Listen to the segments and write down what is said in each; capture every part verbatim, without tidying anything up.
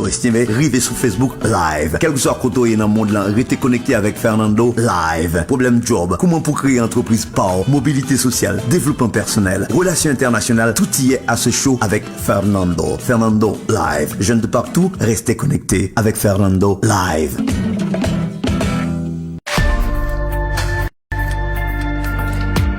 Estimé, rive sou Facebook Live. Kèlkeswa kote w ye nan mond lan, rete konekte avèk Fernando Live. Pwoblèm djòb, kouman pou kreye antrepriz pa w, mobilite sosyal, devlopman pèsonèl, relasyon entènasyonal, tout y est à ce show avec Fernando. Fernando Live. Jeunes de partout, restez connectés avec Fernando Live.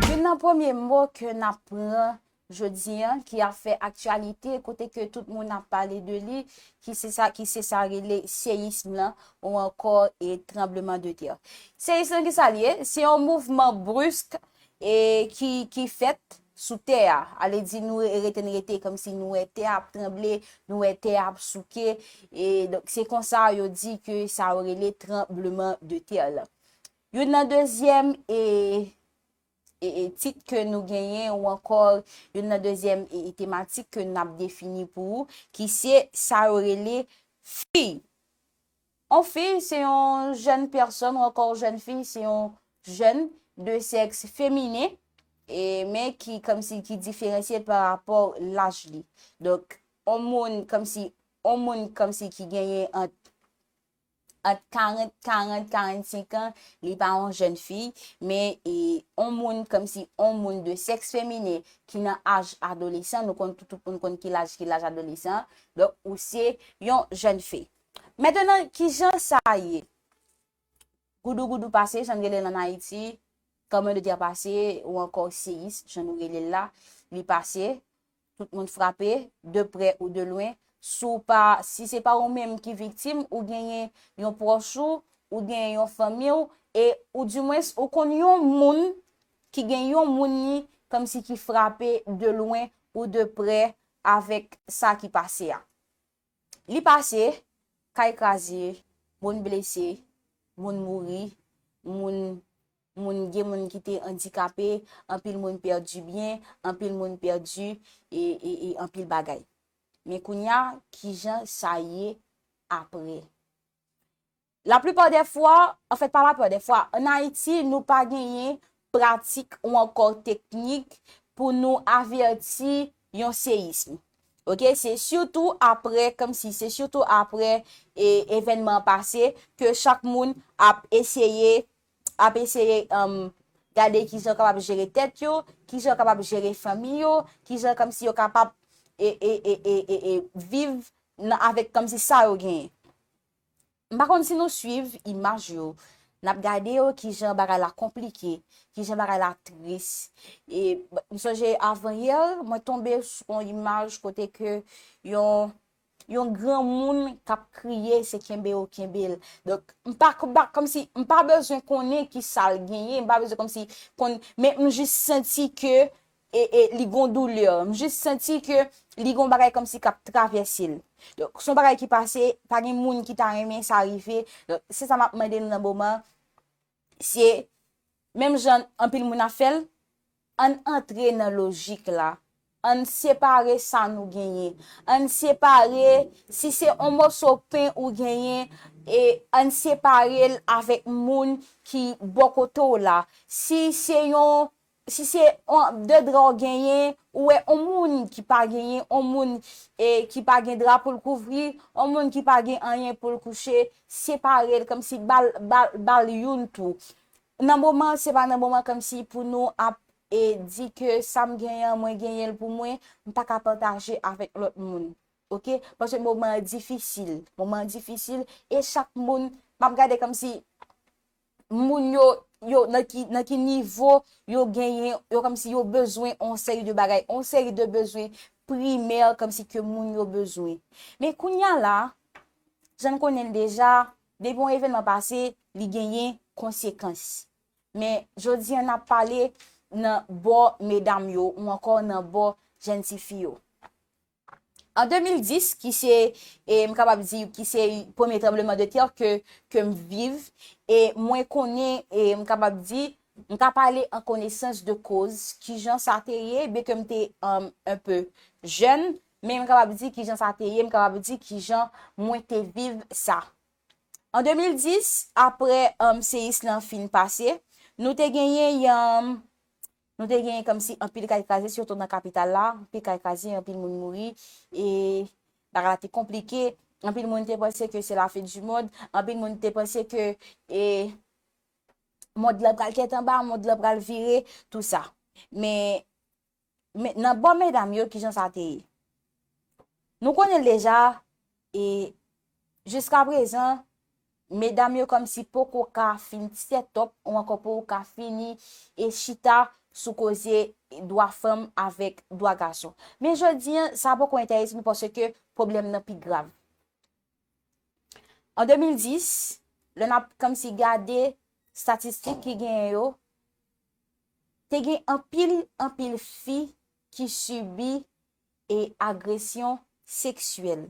Youn nan premye mo ke n ap pran jodi a, ki ap fè aktyalite, kote ke tout moun ap pale de li, ki se sa, ki se sa rele seyism lan, ou ankò e tranbleman de tè. Seyism lan ki sa l ye? Se yon mouvman brisk e ki, ki fèt sou tè a. Ale di nou re- rete n rete kòmsi nou wè tè a ap tranble, nou wè tè a ap souke. E donk se konsa yo di ke sa yo rele tranbleman de tè lan. Youn nan dezyèm e e, e tit ke nou genyen ou ankò youn nan dezyèm e, e tematik ke n ap defini pou ou, ki se sa yo rele fi. On fi, se yon jèn pèsòn ou ankò jèn fi, se yon jèn de sèks feminen, e, men ki kòmsi ki diferansye pa rapò laj li. Donk, on moun kòmsi, on moun kòmsi ki genyen ant ant karant, karant, karannsenk an, li pa yon jèn fi, men e, on moun kòmsi on moun de sèks feminen ki nan aj adolesan, nou konn tout, tout moun konn ki laj, ki laj adolesan, donk ou se yon jèn fi. Mentnan, kijan sa ye? Goudougoudou pase, jan n rele l ann Ayiti, tranbleman de tè pase, ou ankò seyis, jan nou rele l la, li pase, tout moun frape, de prè ou de lwen. Si w pa, si se pa ou menm ki viktim, ou genyen yon pwòch ou, ou genyen yon fanmi w, e oudimwens ou konn yon moun ki gen yon moun li kòmsi ki frape de lwen ou de prè avèk sa ki pase a. Li pase, kay kraze, moun blese, moun mouri, moun moun gen moun ki te andikape, anpil moun pèdi byen, anpil moun pèdi e, e, e anpil bagay. Men kounye a, kijan sa ye apre? Laplipa dè fwa, anfèt pa laplipa dè fwa, ann Ayiti nou pa genyen pratik ou ankò teknik pou nou avèti yon seyism. Oke, se sitou apre, kòmsi se sitou apre e, evènman an pase ke chak moun ap eseye ap eseye um, gade kijan yo kapab jere tèt yo, kijan yo kapab jere fanmi yo, kijan kòmsi yo kapab e, e, e, e, e, e viv nan, avèk kòmsi sa yo genyen. M pa konn si nou swiv imaj yo, n ap gade yo kijan bagay la konplike, kijan bagay la tris. E m sonje avan yè, mwen tonbe sou yon imaj kote ke yon yon granmoun k ap kriye, se kenbe yo kenbe l. Donk, m pa, m pa, kòmsi, m pa bezwen konnen ki sa l genyen, m pa bezwen kòmsi konn, men m jis santi ke e, e, li gon doulè. M jis santi ke li gon bagay kòmsi k ap travèse l. Donk, se yon bagay ki pase, pa gen moun ki ta renmen sa rive. Donk, se sa m ap mande nou nan moman, se menm jan anpil moun ap fè l, ann antre nan lojik la. Ann separe sa nou genyen. Ann separe, si se yon moso pen ou genyen, e ann separe l avèk moun ki bò kote w la. Si se yon, si se yon, de dra w genyen, ou wè yon moun ki pa genyen, yon moun e, ki pa gen dra pou l kouvri, yon moun ki pa gen anyen pou l kouche, separe l, kòmsi ba l, ba l, ba l youn tou. Nan moman, se pa nan moman kòmsi pou nou ap e, di ke sa m genyen an, mwen genyen l pou mwen, m pa ka pataje avèk lòt moun. Oke? Paske moman an difisil. Moman an difisil e chak moun, m ap gade kòmsi moun yo, yo nan ki, nan ki nivo yo genyen, yo kòmsi yo bezwen yon seri de bagay, yon seri de bezwen primè kòmsi ke moun yo bezwen. Men kounye a la, jan n konnen l deja, depi yon evènman pase, li genyen konsekans. Men jodi a n ap pale nan bò medam yo ou ankò nan bò jèn tifi yo. An de mil dis, ki se, e, m kapab di, ki se premye tranbleman de tè ke, ke m viv, e mwen konnen, e m kapab di, m ka pale an konesans de koz, kijan sa te ye, byenke m te, um, un peu jèn, men m kapab di kijan sa te ye, m kapab di kijan mwen te viv sa. An de mil dis, apre, um, seyis lan fin pase, nou te genyen yon, nou te genyen kòmsi anpil kay kraze, sitou nan kapital la, anpil kay kraze, anpil moun mouri, e bagay la te konplike. Anpil moun te panse ke se la fin di mond. Anpil moun te panse ke, e, mond lan pral tèt anba, mond lan pral vire, tou sa. Men, men nan bò medam yo, kijan sa te ye? Nou konnen l deja, e jiska prezan, medam yo kòmsi poko ka fin sètòp ou ankò poko ka fini e chita sou koze dwa fanm avèk dwa gason. Men jodi a, sa poko enterese nou paske pwoblèm nan pi grav. An de mil dis, lè n ap kòmsi gade estatistik ki genyen yo, te gen anpil, anpil fi ki sibi e agresyon seksyèl.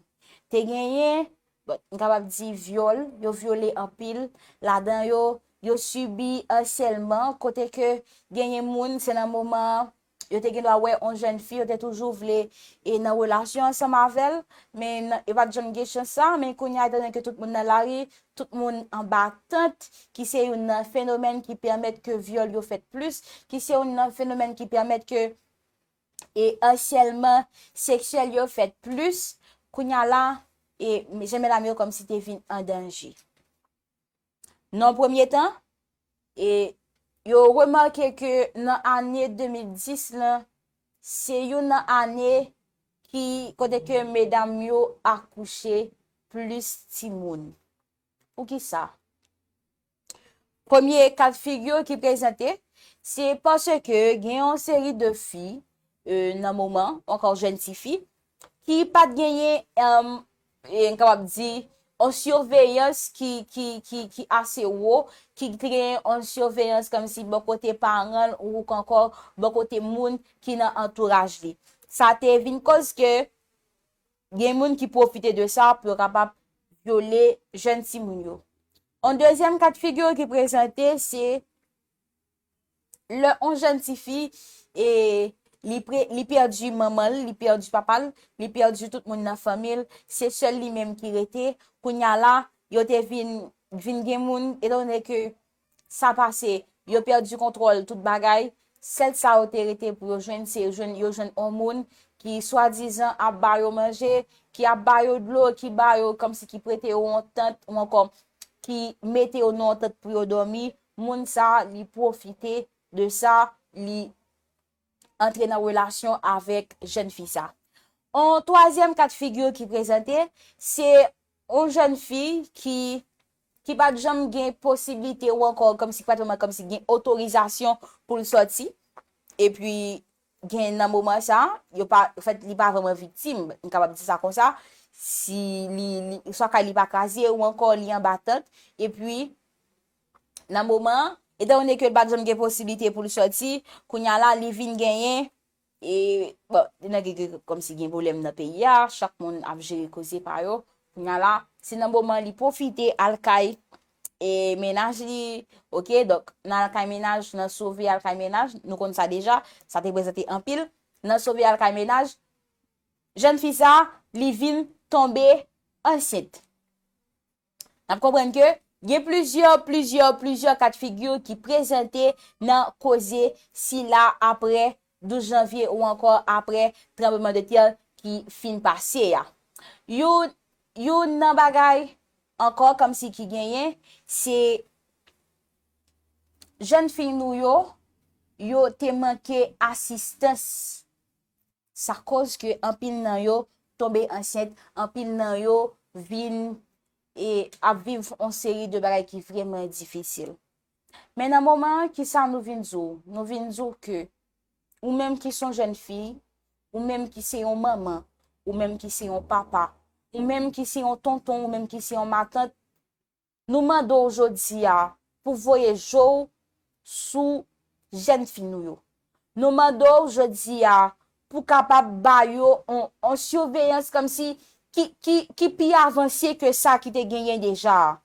Te genyen, bon, m kapab di vyòl, yo vyole anpil, ladan yo, yo sibi asèlman, kote ke genyen moun, se nan moman an, yo te gen dwa wè yon jèn fi, yo te toujou vle e nan relasyon ansanm avè l, men nan- yo pa t janm gen chans sa, men kounye a, etan donne ke tout moun nan lari, tout moun anba tant, ki se youn nan fenomèn ki pèmèt ke vyòl yo fèt plis, ki se youn nan fenomèn ki pèmèt ke e asèlman seksyèl yo fèt plis, kounye a la, e jèn medam yo kòmsi te vin an danje. Nan premye tan, e yo remake ke nan ane de mil dis lan, se youn nan ane ki kote ke medam yo akouche plis timoun. Poukisa? Premye ka de figi ki prezante, se paske gen yon seri de fi, e, nan moman, ankò jèn tifi, ki pa t genyen, e, e, m kapab di, yon siveyans ki, ki, ki, ki ase wo, ki te gen yon siveyans kòmsi bò kote paran l ou ankò bò kote moun ki nan antouraj li. Sa te vin koz ke gen moun ki pwofite de sa pou yo kapab vyole jèn timoun yo. Yon dezyèm ka de figi ki prezante, se lè yon jèn tifi, e, li, pre, li pèdi manman l, li pèdi papa l, li pèdi tout moun nan fanmi l, se sèl li menm ki rete. Kounye a la, yo te vin, vin gen moun, etan donne ke sa pase, yo pèdi kontwòl tout bagay, sèl sa yo te rete pou yo jwenn, se jwenn, yo jwenn yon moun ki swadizan ap ba yo manje, ki ap ba yo dlo, ki ba yo kòmsi ki prete yo yon tant, ou ankò ki mete yo nan yon tant pou yo dòmi. Moun sa, li pwofite de sa, li antre nan relasyon avèk jèn fi sa. Yon twazyèm ka de figi ki prezante, se yon jèn fi ki, ki pa t janm gen posiblite ou ankò kòmsi ki pa t vrèman kòmsi gen otorizasyon pou l sòti. Epi, gen nan moman sa, yo pa, anfèt, li pa vrèman viktim, m kapab di sa konsa, si li, li, swa kay li pa kraze ou ankò li anba tant. Epi, nan moman an, etan donne ke l pa t janm gen posiblite pou l sòti, kounye a la, li vin genyen, e, bon, li nan gen, gen, kòmsi gen pwoblèm nan peyi a, chak moun ap jere koze pa yo. Kounye a la, se nan moman li pwofite al kay, e, mennaj li, oke, donk, nan al kay mennaj, nan sove al kay mennaj, nou konn sa deja, sa te prezante anpil, nan sove al kay mennaj, jèn fi sa, li vin tonbe ansent. N ap konprann ke gen plizyè, plizyè, plizyè ka de figi ki prezante nan koze sila apre douz janvye ou ankò apre tranblemanntè ki fin pase a. Youn, youn nan bagay ankò kòmsi ki genyen, se jèn fi nou yo, yo te manke asistans. Sa koz ke anpil nan yo tonbe ansent, anpil nan yo vin e ap viv yon seri de bagay ki vrèman difisil. Men nan moman an, kisa nou vin di w? Nou vin di w ke ou menm ki se yon jèn fi, ou menm ki se yon manman, ou menm ki se yon papa, ou menm ki se yon tonton, ou menm ki se yon matant, nou mande w jodi a pou voye je w sou jèn fi nou yo. Nou mande w jodi a pou kapab ba yo on, on siveyans kòmsi ki, ki, ki pi avanse ke sa ki te genyen deja a.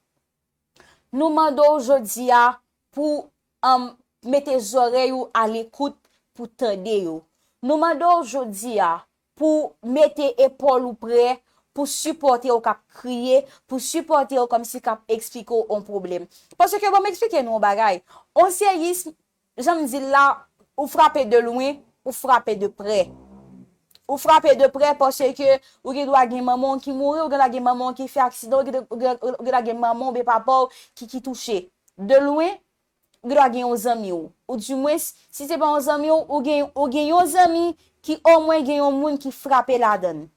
Nou mande w jodi a pou, um, mete zòrèy ou alekout pou tande yo. Nou mande w jodi a pou mete epòl ou prè, pou sipòte yo k ap kriye, pou sipòte yo kòmsi k ap eksplike w yon pwoblèm. Paske ban m eksplike nou yon bagay. On seyis, jan m di l la, ou frape de lwen, ou frape de prè. Ou frape de prè paske ou gen dwa gen manman w ki mouri, ou gen dwa gen manman w ki fè aksidan, ou gen, ou gen, ou gen dwa gen manman w oubyen papa w ki, ki touche. De lwen, ou gen dwa gen yon zanmi w. Ou dimwens, si se pa yon zanmi w, ou gen, ou gen yon zanmi ki omwen gen yon moun ki frape ladan l.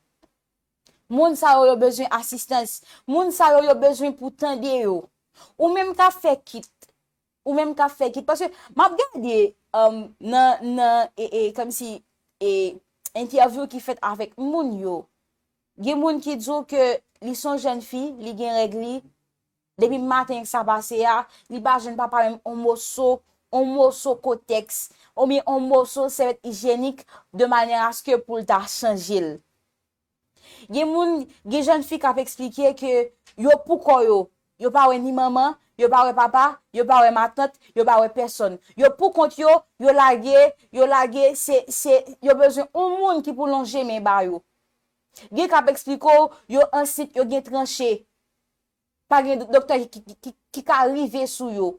Moun sa yo, yo bezwen asistans. Moun sa yo, yo bezwen pou tande yo. Ou menm k ap fè kit. Ou menm k ap fè kit. Paske m ap gade um, nan, nan e, e, kòmsi e, entèvyou ki fèt avèk moun yo. Gen moun ki di w ke li se yon jèn fi, li gen règ li. Depi maten sa pase a, li pa jwenn papa menm on moso, on moso kotèks, oubyen on moso sèvyèt ijyenik de manyè aske pou l ta chanje l. Gen moun, gen jèn fi k ap eksplike ke yo pou kò yo, yo pa wè ni manman, yo pa wè papa, yo pa wè matant, yo pa wè pèsòn. Yo pou kont yo, yo lage, yo lage, se, se, yo bezwen yon moun ki pou lonje men ba yo. Gen k ap eksplike w, yo ansent, yo gen tranche. Pa gen doktè ki, ki, ki, ki ka rive sou yo.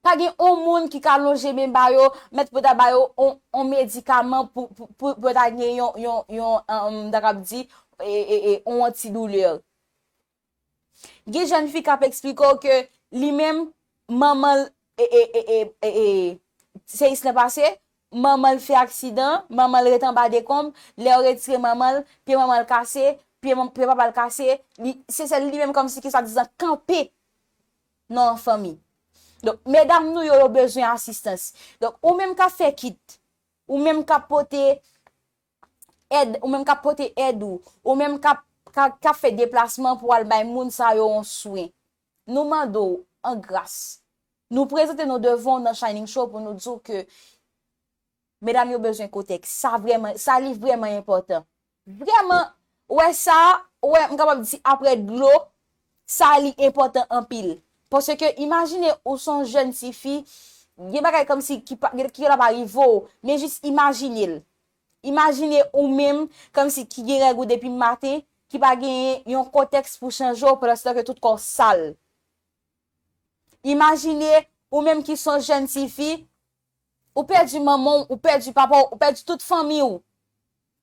Pa gen yon moun ki ka lonje men ba yo, mèt pou ta ba yo yon, yon medikaman pou, pou, pou, pou ta gen yon, yon, yon, um, ta kab di, e, e, e, yon antidoulè. Gen jèn fi k ap eksplike w ke li menm, manman l, e, e, e, e, e, e, seyis lan pase, manman l fè aksidan, manman l ret anba dekonb, lè yo retire manman l, pye manman l kase, pye, pye papa l kase, li, se sèl li menm kòmsi ki swadizan kanpe nan yon fanmi. Donk, medam nou yo, yo bezwen asistans. Donk, ou menm k ap fè kit, ou menm k ap pote èd, ou menm k ap pote èd ou, ou menm k ap, k ap, k ap fè deplasman pou al bay moun sa yo yon swen. Nou mande w, an gras, nou prezante nou devan w nan Shining Show pou nou di w ke medam yo bezwen kotèks. Sa vrèman, sa li vrèman enpòtan. Vrèman, ou wè sa, ou wè, m kapab di apre dlo, sa li enpòtan anpil. Paske imajine ou se yon jèn tifi, gen bagay kòmsi ki pa, ki la pa rive w, men jis imajine l. Imajine ou menm, kòmsi ki gen règ ou depi maten, ki pa genyen yon kotèks pou chanje w pandan se tan ke tout kò w sal. Imajine ou menm ki se yon jèn tifi, ou pèdi manman w, ou pèdi papa w, ou pèdi tout fanmi w.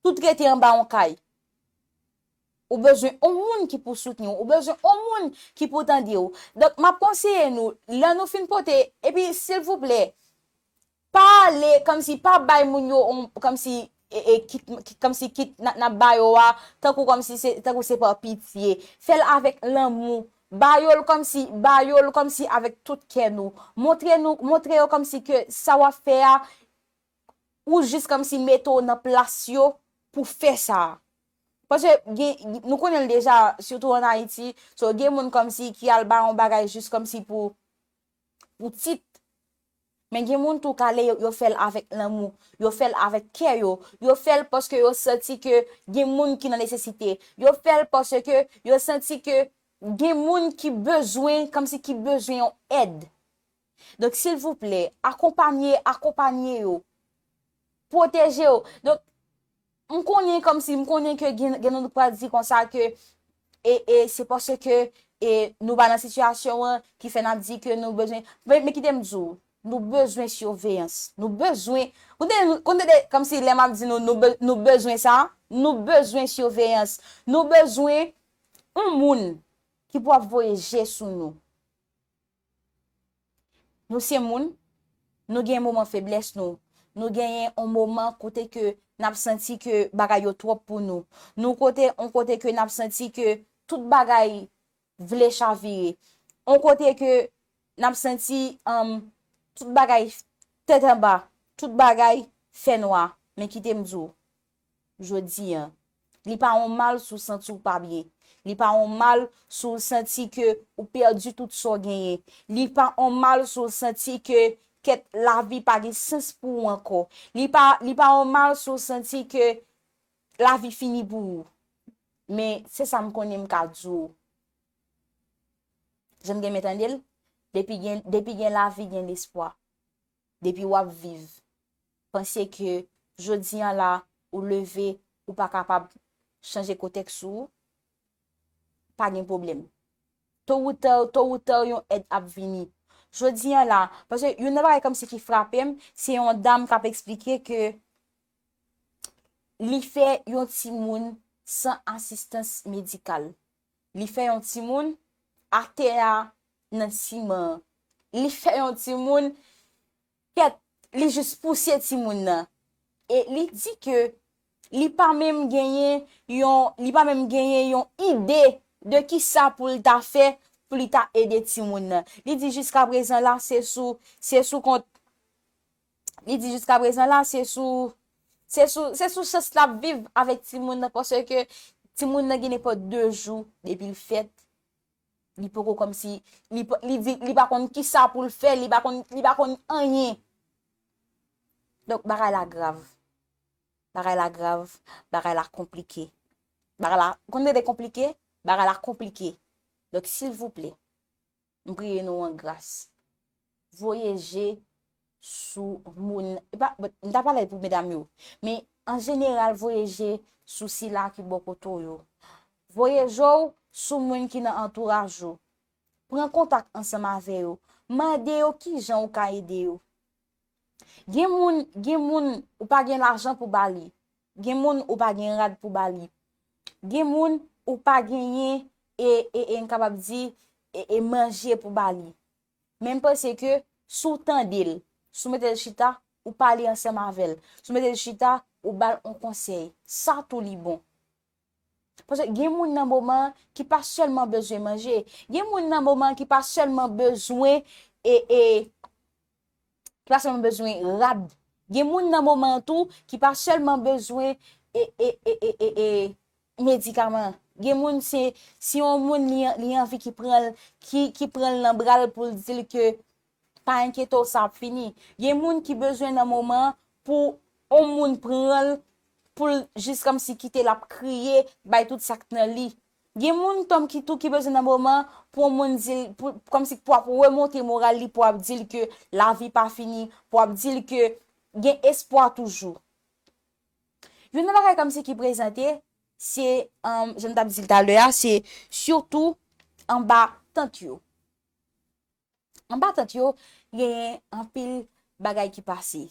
Tout rete anba yon kay. Ou bezwen yon moun ki pou soutni w, ou bezwen yon moun ki pou tande w. Donk, m ap konseye nou, lè nou fin pote, epi silvouplè, pa ale, kòmsi pa bay moun yo, on, kòmsi, e, e, kit, kit, kòmsi kit n ap, n ap ba yo a, tankou kòmsi se, tankou se pa pitye. Fè l avèk lanmou. Ba yo l kòmsi, ba yo l kòmsi avèk tout kè nou. Montre nou, montre yo kòmsi ke sa w ap fè a, ou jis kòmsi mete w nan plas yo pou fè sa. Paske gen, nou konnen l deja, sitou ann Ayiti, so gen moun kòmsi ki al ba yon bagay jis kòmsi pou, pou tit. Men gen moun tou k ale, yo, yo fè l avèk lanmou, yo fè l avèk kè yo, yo fè l paske yo santi ke gen moun ki nan nesesite, yo fè l paske yo santi ke gen moun ki bezwen, kòmsi ki bezwen yon èd. Donk, silvouplè, akonpanye, akonpanye yo. Pwoteje yo. Donk, m konnen kòmsi, m konnen ke gen, gen nou pral di konsa ke, e, e se paske, e, nou pa nan sitiyasyon an ki fè n ap di ke nou bezwen, men, men kite m di w, nou bezwen siveyans. Nou bezwen, konnen, konnen kòmsi lè m ap di nou, nou, be- nou bezwen sa, nou bezwen siveyans. Nou bezwen yon moun ki pou ap voye je sou nou. Nou se moun, nou gen moman feblès nou. Nou genyen yon moman kote ke n ap santi ke bagay yo twòp pou nou. Nou kote, yon kote ke n ap santi ke tout bagay vle chavire. Yon kote ke n ap santi, um, tout bagay tèt anba, tout bagay fè nwa. Men kite m di w, jodi an. Li pa yon mal si w santi w pa byen. Li pa yon mal si w santi ke ou pèdi tout sa w genyen. Li pa yon mal si w santi ke kèt lavi pa gen sans pou ou ankò. Li pa, li pa yon mal si w santi ke lavi fini pou ou. Men se sa m konnen m ka di w. Jan m gen men tande l, depi gen, depi gen lavi, gen lespwa. Depi w ap viv, panse ke jodi an la, ou leve, ou pa kapab chanje kotèks ou, pa gen pwoblèm. To ou ta, to ou ta, yon èd ap vini. Jodi an la, paske youn nan bagay kòmsi ki frape m, se yon dam k ap eksplike ke li fè yon timoun san asistans medikal. Li fè yon timoun atè a nan siman an. Li fè yon timoun, kèt, li jis pouse timoun nan. E li di ke li pa menm genyen yon, li pa menm genyen yon ide de kisa pou l ta fè, pou li ta ede timoun nan. Li di jiska prezan la, se sou, se sou kont, li di jiska prezan la, se sou, se sou, se sou chans l ap viv avèk timoun nan, paske timoun nan gen nenpòt de jou depi l fèt, li poko kòmsi, li, p- li di, li pa konn kisa pou l fè, li pa konn, li pa konn anyen. Donk, bagay la grav. Bagay la grav, bagay la konplike. Bagay la, konn rete konplike, bagay la konplike. Donk, silvouplè, m priye nou an gras. Voye je sou moun, e pa, bon, m ta pale pou medam yo, men an jeneral, voye je sou sila ki bò kote w yo. Voye je w sou moun ki nan antouraj ou. Pran kontak ansanm avè yo. Mande yo kijan ou ka ede yo. Gen moun, gen moun ou pa gen lajan pou ba li. Gen moun ou pa gen rad pou ba li. Gen moun ou pa genyen e, e, e, m kapab di, e, e manje pou ba li. Men m panse ke si w tande l, si w mete l chita, ou pale ansanm avè l. Si w mete l chita, ou ba l yon konsèy. Sa tou li bon. Paske gen moun nan moman ki pa sèlman bezwen manje. Gen moun nan moman ki pa sèlman bezwen e, e, ki pa sèlman bezwen rad. Gen moun nan moman an tou ki pa sèlman bezwen e, e, e, e, e, e medikaman. Gen moun se, si yon moun li, li anvi ki pran l, ki, ki pran l nan bra l pou l di l ke pa enkyete w, sa ap fini. Gen moun ki bezwen nan moman an pou yon moun pran l, pou l jis kòmsi kite l ap kriye, bay tout sa k nan li. Gen moun tonm ki tou ki bezwen nan moman pou yon moun di l, pou, kòmsi pou ap remonte moral li, pou ap di l ke lavi pa fini, pou ap di l ke gen espwa toujou. Youn nan bagay kòmsi ki prezante, se, um, jan m t ap di l talè a, se sitou anba tant yo. Anba tant yo, genyen anpil bagay ki pase.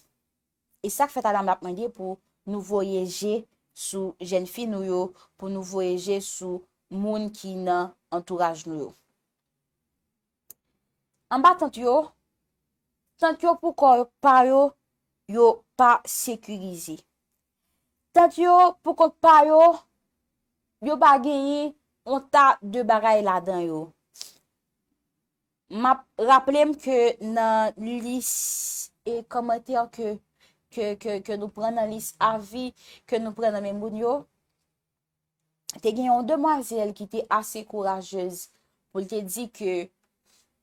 E sa k fè talè a m ap mande pou nou voye je sou jèn fi nou yo, pou nou voye je sou moun ki nan antouraj nou yo. Anba tant yo, tant yo pou kò pa yo, yo pa sekirize. Tant yo pou kont pa yo, yo pa genyen yon ta de bagay ladan yo. M ap raple m ke nan lis e kòmantè ke, ke, ke, ke nou pran, nan lis avi ke nou pran nan men moun yo, te gen yon demwazèl ki te ase kourajez pou l te di ke,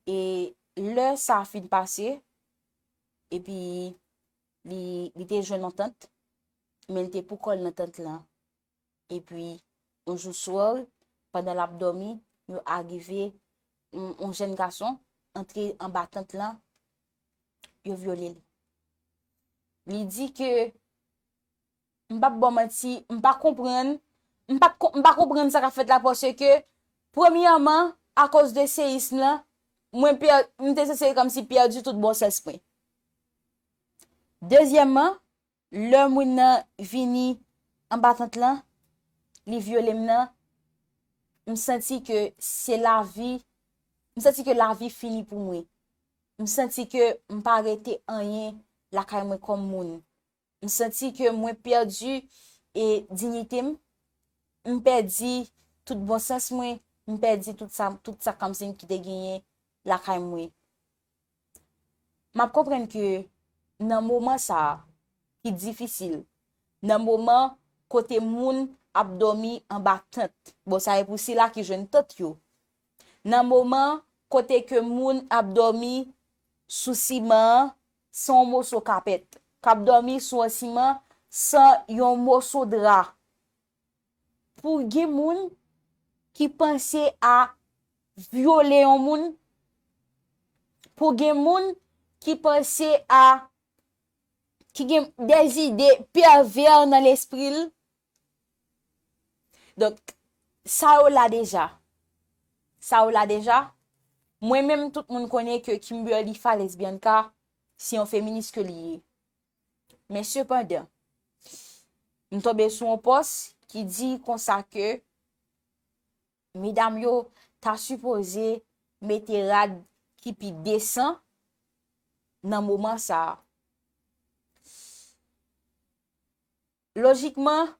e, lè sa fin pase, epi li, li te jwenn yon tant, men l te pou kò l nan tant lan. Epi, yon jou swa, pandan l ap dòmi, yo arive, yon, yon jèn gason antre anba tant lan, yo vyole l. Li di ke, m p ap ba w manti, m pa konprann, m pa ko-, m pa konprann sa k ap fèt la, paske, premyèman, akoz de seyism lan, mwen pè-, m te sanse kòmsi pèdi tout bon sans mwen. Dezyèmman, lè moun nan vini anba tant lan, li vyole m nan, m santi ke se lavi, m santi ke lavi fini pou mwen. M santi ke m pa rete anyen lakay mwen kòm moun. M santi ke mwen pèdi e diyite m, m pèdi tout bon sans mwen, m pèdi tout sa, tout sa kòmsi ki te genyen lakay mwen. M ap konprann ke nan moman sa a ki difisil, nan moman kote moun ap dòmi anba tant, bon, sa e pou sila ki jwenn tant yo, nan moman kote ke moun ap dòmi sou siman an san yon moso kapèt, k ap dòmi sou yon siman san yon moso dra. Pou gen moun ki panse a vyole yon moun, pou gen moun ki panse a, ki gen dèzide pèvè nan lespri l. Donk, sa yo la deja. Sa yo la deja. Mwen menm, tout moun konnen ke Kimberly Falez Bianca, se yon feminis ke li ye. Men sepandan, M tonbe sou yon pòs ki di konsa ke medam yo ta sipoze mete rad ki pi desan nan moman sa a. Lojikman,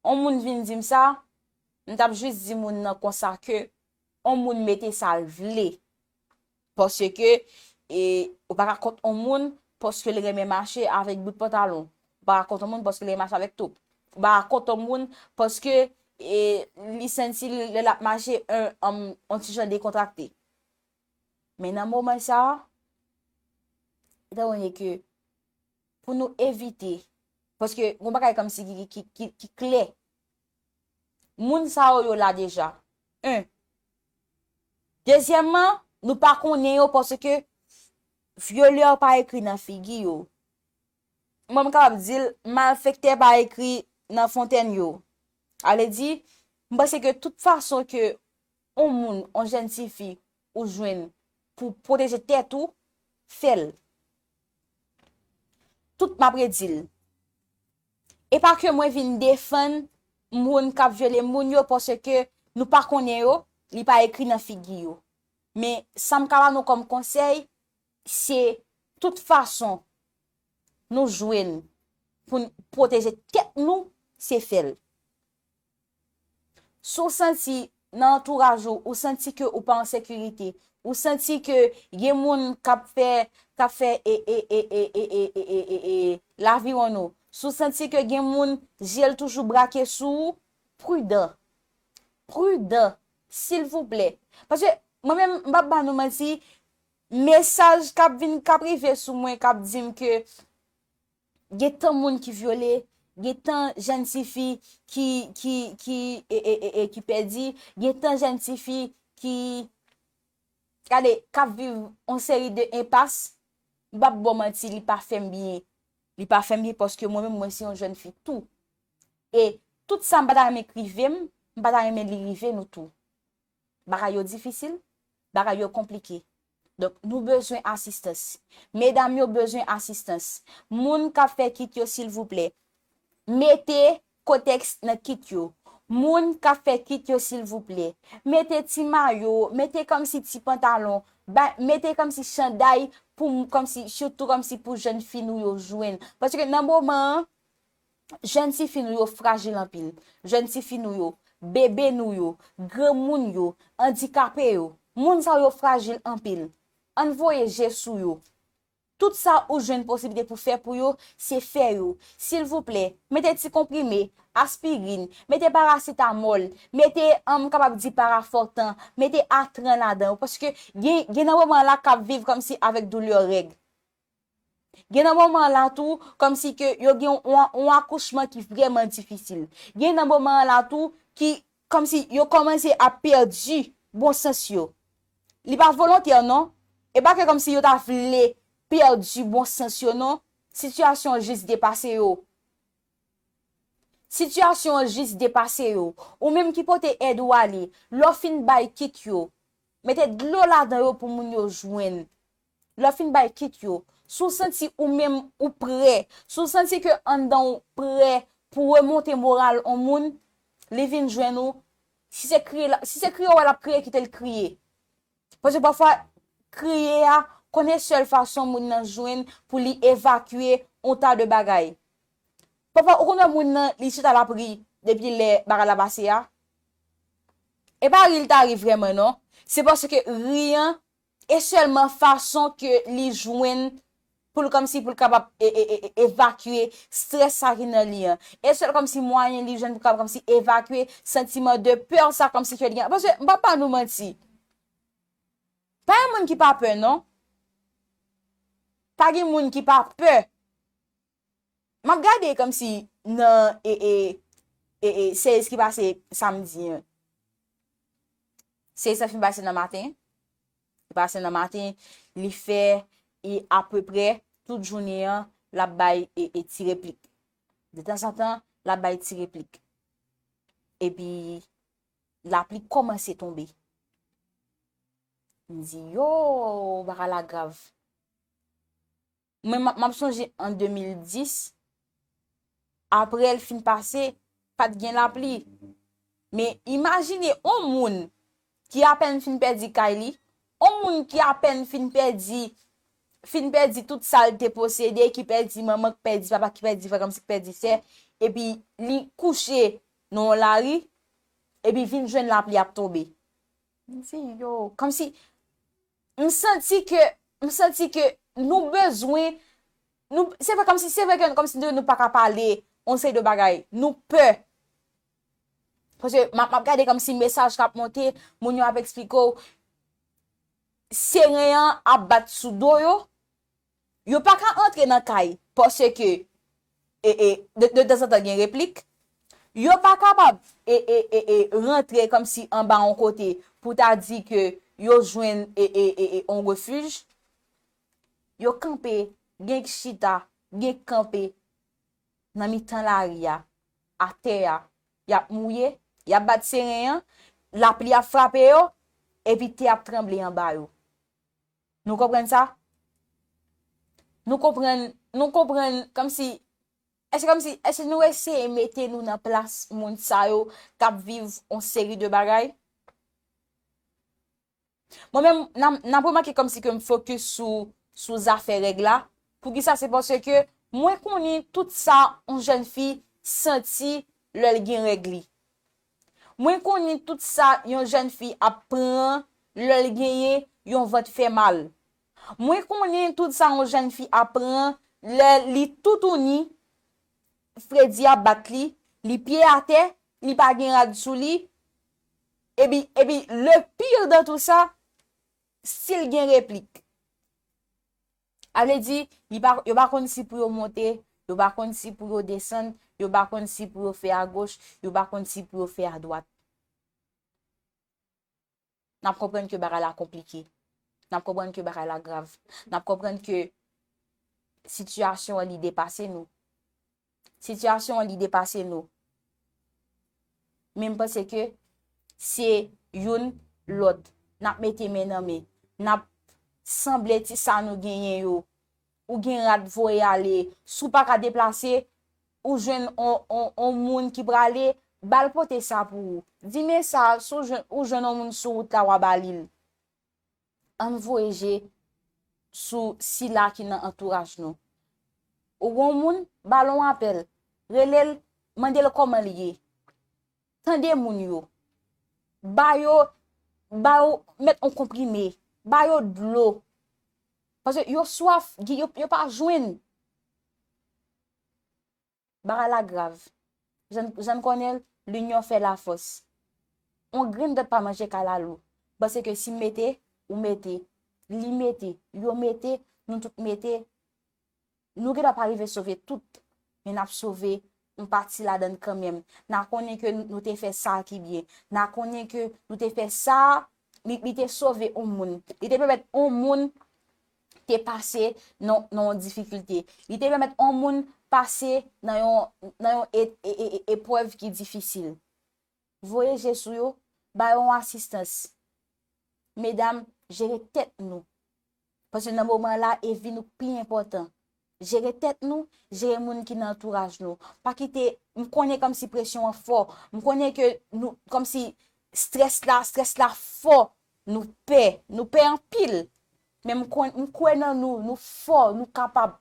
yon moun vin di m sa, m t ap jis di moun nan konsa ke yon moun mete sa l vle. Paske, e, ou pa ka kont yon moun paske li renmen mache avèk bout pantalon. Ou pa ka kont yon moun paske li renmen mache avèk top. Ou pa ka kont yon moun paske, e, li santi lè l ap mache, yon, yon, yon ti jan dekontrakte. Men nan moman sa a, etandone ke pou nou evite, paske gon bagay kòmsi ki, ki, ki, ki klè. Moun sa yo, yo la deja. En. Dezyèmman, nou pa konnen yo paske vyolè pa ekri nan figi yo. Mwen, m kapab di l, malfektè pa ekri nan fontèn yo. Sa vle di, m panse ke tout fason ke yon moun, yon jèn tifi ou jwenn pou pwoteje tèt ou, fè l. Tout m ap redi l. E pa ke mwen vin defann moun k ap vyole moun yo, paske nou pa konnen yo, li pa ekri nan figi yo. Men sa m ka ba nou kòm konsèy, se tout fason nou jwenn pou n pwoteje tèt nou, se fè l. Si w santi nan antouraj ou, ou santi ke ou pa an sekirite, ou santi ke gen moun k ap fè, k ap fè e, e, e, e, e, e, e, e, e, e, laviwonn ou, si w santi ke gen moun je l toujou brake sou ou, pridan. Pridan, silvouplè. Paske mwen menm, m p ap ba nou manti, mesaj k ap vin, k ap rive sou mwen, k ap di m ke gen tan moun ki vyole, gen tan jèn tifi ki, ki, ki, e, e, e, e, ki pèdi, gen tan jèn tifi ki, gade, k ap viv yon seri de enpas, m p ap ba w manti, li pa fè m byen. Li pa fè m byen paske mwen menm, mwen se yon jèn fi tou. E tout sa m pa ta renmen k rive m, m pa ta renmen li rive nou tou. Bagay yo difisil, bagay yo konplike. Donk, nou bezwen asistans. Medam yo bezwen asistans. Moun k ap fè kit yo, silvouplè, mete kotèks nan kit yo. Moun k ap fè kit yo, silvouplè, mete ti mayo, mete kòmsi ti pantalon, ba, mete kòmsi chanday pou, kòmsi, sitou kòmsi pou jèn fi nou yo jwenn. Paske nan moman an, jèn tifi nou yo frajil anpil. Jèn tifi nou yo, bebe nou yo, granmoun yo, andikape yo. Moun sa yo frajil anpil. Ann voye je sou yo. Tout sa ou jwenn posiblite pou fè pou yo, se fè yo. Silvouplè, mete ti konprime, aspirin, mete parasitamòl, mete, m kapab di parafòtan, mete atran ladan yo. Paske gen, gen nan moman la k ap viv kòmsi avèk doulè règ. Gen nan moman la tou, kòmsi ke yo gen yon, yon akouchman ki vrèman difisil. Gen nan moman la tou, ki kòmsi yo kòmanse ap pèdi bon sans yo. Li pa volontè non. E pa ke kòmsi yo ta vle pèdi bon sans yo non. Sitiyasyon an jis depase yo. Sitiyasyon an jis depase yo. Ou menm ki pote èd ou ale, lè w fin bay kit yo, mete dlo ladan yo pou moun yo jwenn. Lè w fin bay kit yo, si w santi ou menm ou prè, si w santi ke anndan w prè pou remonte moral on moun, li vin jwenn ou, si se kriye l ap, si se kriye w wè l ap kriye, kite l kriye. Paske pafwa, kriye a konn e sèl fason moun nan jwenn pou li evakye on ta de bagay. Pafwa, ou konn wè moun nan, li chita l ap ri depi lè bagay la pase a. E pa ri l ta ri vrèman non. Se paske ri an e sèlman fason ke li jwenn pou l kòmsi pou l kapab e, e, e, e, evakye strès sa ki nan li an. E sèl kòmsi mwayen li jwenn pou kapab kòmsi evakye santiman de pè sa kòmsi ke li gen. Paske m p ap ba nou manti. Pa gen moun ki pa pè non. Pa gen moun ki pa pè. M ap gade kòmsi nan e, e, e, e, series ki pase samdi an. Series sa fin pase nan maten. Li pase nan maten, li fè e apeprè tout jounen an, l ap bay e, e ti replik. De tanzantan, l ap bay ti replik. Epi, lapli kòmanse tonbe. M di, yo, bagay la grav. Mwen, m ap, m ap sonje an de mil dis, Apre l fin pase, pa t gen lapli. Men imajine yon moun ki apèn fin pèdi kay li, yon moun ki apèn fin pèdi, fin pèdi tout sa l te posede, ki pèdi manman, ki pèdi papa, ki pèdi frè, kòmsi ki pèdi sè, epi li kouche nan yon lari, epi vin jwenn lapli ap tonbe. M di, yo, kòmsi, m santi ke, m santi ke nou bezwen, nou, se vre kòmsi, se vre ke kòmsi nou pa ka pale yon seri de bagay. Nou pè. Paske m ap, m ap gade kòmsi mesaj k ap monte, moun yo ap eksplike w, seren an ap bat sou do yo, yo pa ka antre nan kay, paske, e, e, de, de tanzantan gen replik, yo pa kapab, e, e, e, e, rantre kòmsi anba yon kote pou ta di ke yo jwenn, e, e, e, e, yon refij. Yo kanpe, gen k chita, gen k kanpe nan mitan lari a, atè a, y ap mouye, y ap bat seren an, lapli ap frape yo, epi tè ap tranble anba yo. Nou konprann sa? Nou konprann, nou konprann, kòmsi, èske kòmsi, èske nou eseye mete nou nan plas moun sa yo k ap viv yon seri de bagay? Mwen menm, n a, n ap remake kòmsi ke m fokis sou, sou zafè règ la. Poukisa? Se paske mwen konnen tout sa yon jèn fi santi lè l gen règ li. Mwen konnen tout sa yon jèn fi ap pran lè l genyen yon vant fè mal. Mwen konnen tout sa yon jèn fi ap pran lè li toutouni, fredi ap bat li, li pye atè, li pa gen rad sou li, epi, epi, le pire dans tout sa, si l gen replik. A vle di, li pa, yo pa konn si pou yo monte, yo pa konn si pou yo desann, yo pa konn si pou yo fè agoch, yo pa konn si pou yo fè adwat. N ap konprann ke bagay la konplike. N ap konprann ke bagay la grav. N ap konprann ke sitiyasyon an li depase nou. Sitiyasyon an li depase nou. Men m panse ke se youn lòt. N ap mete men nan men. N ap sanble ti sa nou genyen yo. Ou gen rad voye ale. Si w pa ka deplase, ou jwenn on, on, on moun ki prale, ba l pote sa pou ou. Di men sa, si w jwenn, ou jwenn on moun sou wout la, w a ba li l. Ann voye je sou sila ki nan antouraj nou. Ou wè yon moun, ba l yon apèl. Rele l, mande l kòman l ye. Tande moun yo. Ba yo, ba yo, mèt yon konprime. Ba yo dlo. Paske yo swaf, yo, yo pa jwenn. Bagay la grav. Jan, jan n konnen l, linyon fè lafòs. On grenn dòt pa manje kalalou. Panse ke si m mete, ou mete. Li mete, yo mete, nou tout mete. Nou gendwa pa rive sove tout, men n ap sove yon pati ladan l kanmenm. N a konnen ke nou te fè sa ki byen. N a konnen ke nou te fè sa, li, li te sove yon moun. Li te pèmèt yon moun te pase nan, nan yon difikilte. Li te pèmèt yon moun pase nan yon, nan yon e, e, e, e, eprèv ki difisil. Voye je sou yo, ba yo yon asistans. Medam, jere tèt nou. Paske nan moman la, e vi nou k pi enpòtan. Jere tèt nou, jere moun ki nan antouraj nou. Pa kite, m konnen kòmsi presyon an fò. M konnen ke nou, kòmsi strès la, strès la fò. Nou pè, nou pè anpil. Men m kon, m kwè nan nou, nou fò, nou kapab.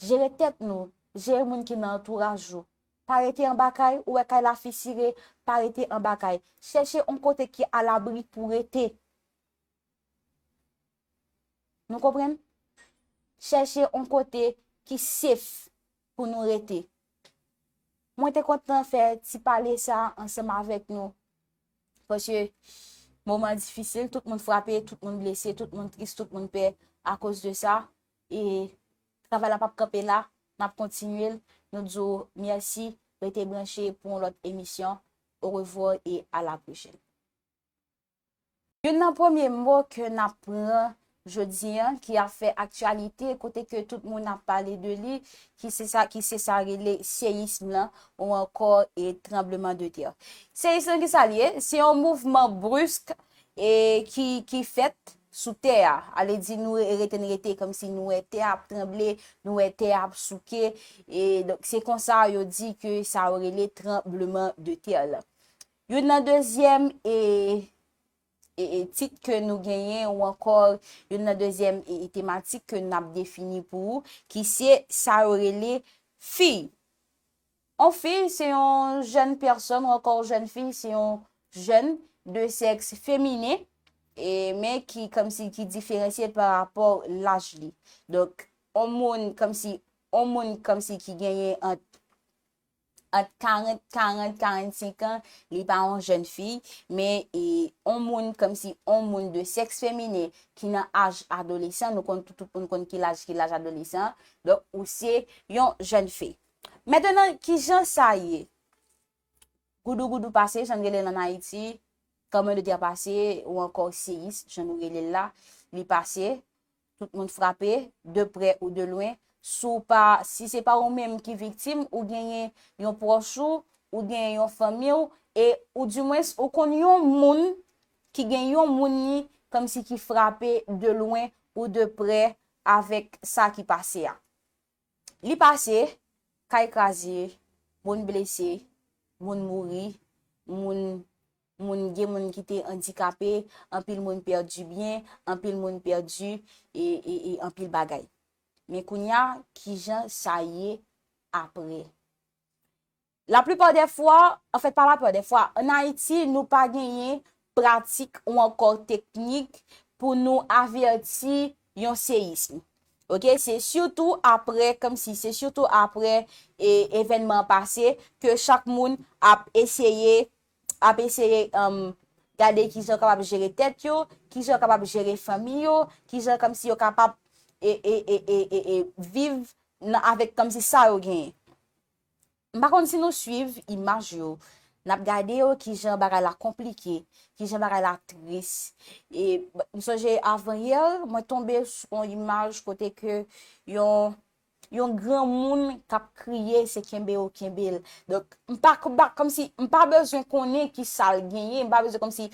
Jere tèt nou, jere moun ki nan antouraj ou. Pa rete anba kay, ou wè kay la fisire, pa rete anba kay. Chèche yon kote ki alabri pou rete. Nou konprann? Chèche yon kote ki safe pou nou rete. Mwen te kontan fè ti pale sa ansanm avèk nou. Paske moman difisil, tout moun frape, tout moun blese, tout moun tris, tout moun pè akoz de sa. E travay la p ap kanpe la, n ap kontinye l. Nou di w mèsi, rete branche pou yon lòt emisyon. Au revoir et à la prochaine. Youn nan premye mo ke n ap pran jodi a, ki ap fè aktyalite, kote ke tout moun ap pale de li, ki se sa, ki se sa rele seyism lan, ou ankò e tranbleman de tè. Seyism lan ki sa l ye? Se yon mouvman brisk e ki, ki fèt sou tè a. Ale di nou re- rete n rete kòmsi nou wè tè a ap tranble, nou wè tè a ap souke. E donk, se konsa yo di ke sa yo rele tranbleman de tè la. Youn nan dezyèm e, e, e tit ke nou genyen, ou ankò youn nan dezyèm e, e tematik ke n ap defini pou ou, ki se sa yo rele fi. Yon fi, se yon jèn pèsòn, ou ankò yon jèn fi, se yon jèn de sèks feminen, e, men ki kòmsi ki diferansye pa rapò laj li. Donk, yon moun kòmsi, yon moun kòmsi ki genyen ant, ant karant, karant, karannsenk an, li pa yon jèn fi, men, e, yon moun kòmsi, yon moun de sèks feminen ki nan aj adolesan, nou konn tout, tout moun konn ki laj, ki laj adolesan, donk, ou se yon jèn fi. Mentnan, kijan sa ye? Goudougoudou pase, jan n rele l ann Ayiti, tranblemanntè pase, ou ankò seyis, jan nou rele l la, li pase, tout moun frape, de prè ou de lwen. Si w pa, si se pa ou menm ki viktim, ou genyen yon pwòch ou, ou genyen yon fanmi w, e oudimwens ou konn yon moun ki gen yon moun li kòmsi ki frape de lwen ou de prè avèk sa ki pase a. Li pase, kay kraze, moun blese, moun mouri, moun, moun gen moun ki te andikape, anpil moun pèdi byen, anpil moun pèdi e, e, e anpil bagay. Men kounye a, kijan sa ye apre? Laplipa dè fwa, anfèt, pa laplipa dè fwa, ann Ayiti, nou pa genyen pratik ou ankò teknik pou nou avèti yon seyis. Oke, se sitou apre, kòmsi se sitou apre e, evènman an pase ke chak moun ap eseye, ap eseye um, gade kijan yo kapab jere tèt yo, kijan yo kapab jere fanmi yo, kijan kòmsi yo kapab e, e, e, e, e, e viv nan, avèk kòmsi sa yo genyen. M pa konn si nou swiv imaj yo, n ap gade yo kijan bagay la konplike, kijan bagay la tris. E m sonje avan yè, mwen tonbe sou yon imaj kote ke yon, yon granmoun k ap kriye, se kenbe yo kenbe l. Donk, m pa, m pa, kòmsi, m pa bezwen konnen ki sa l genyen, m pa bezwen kòmsi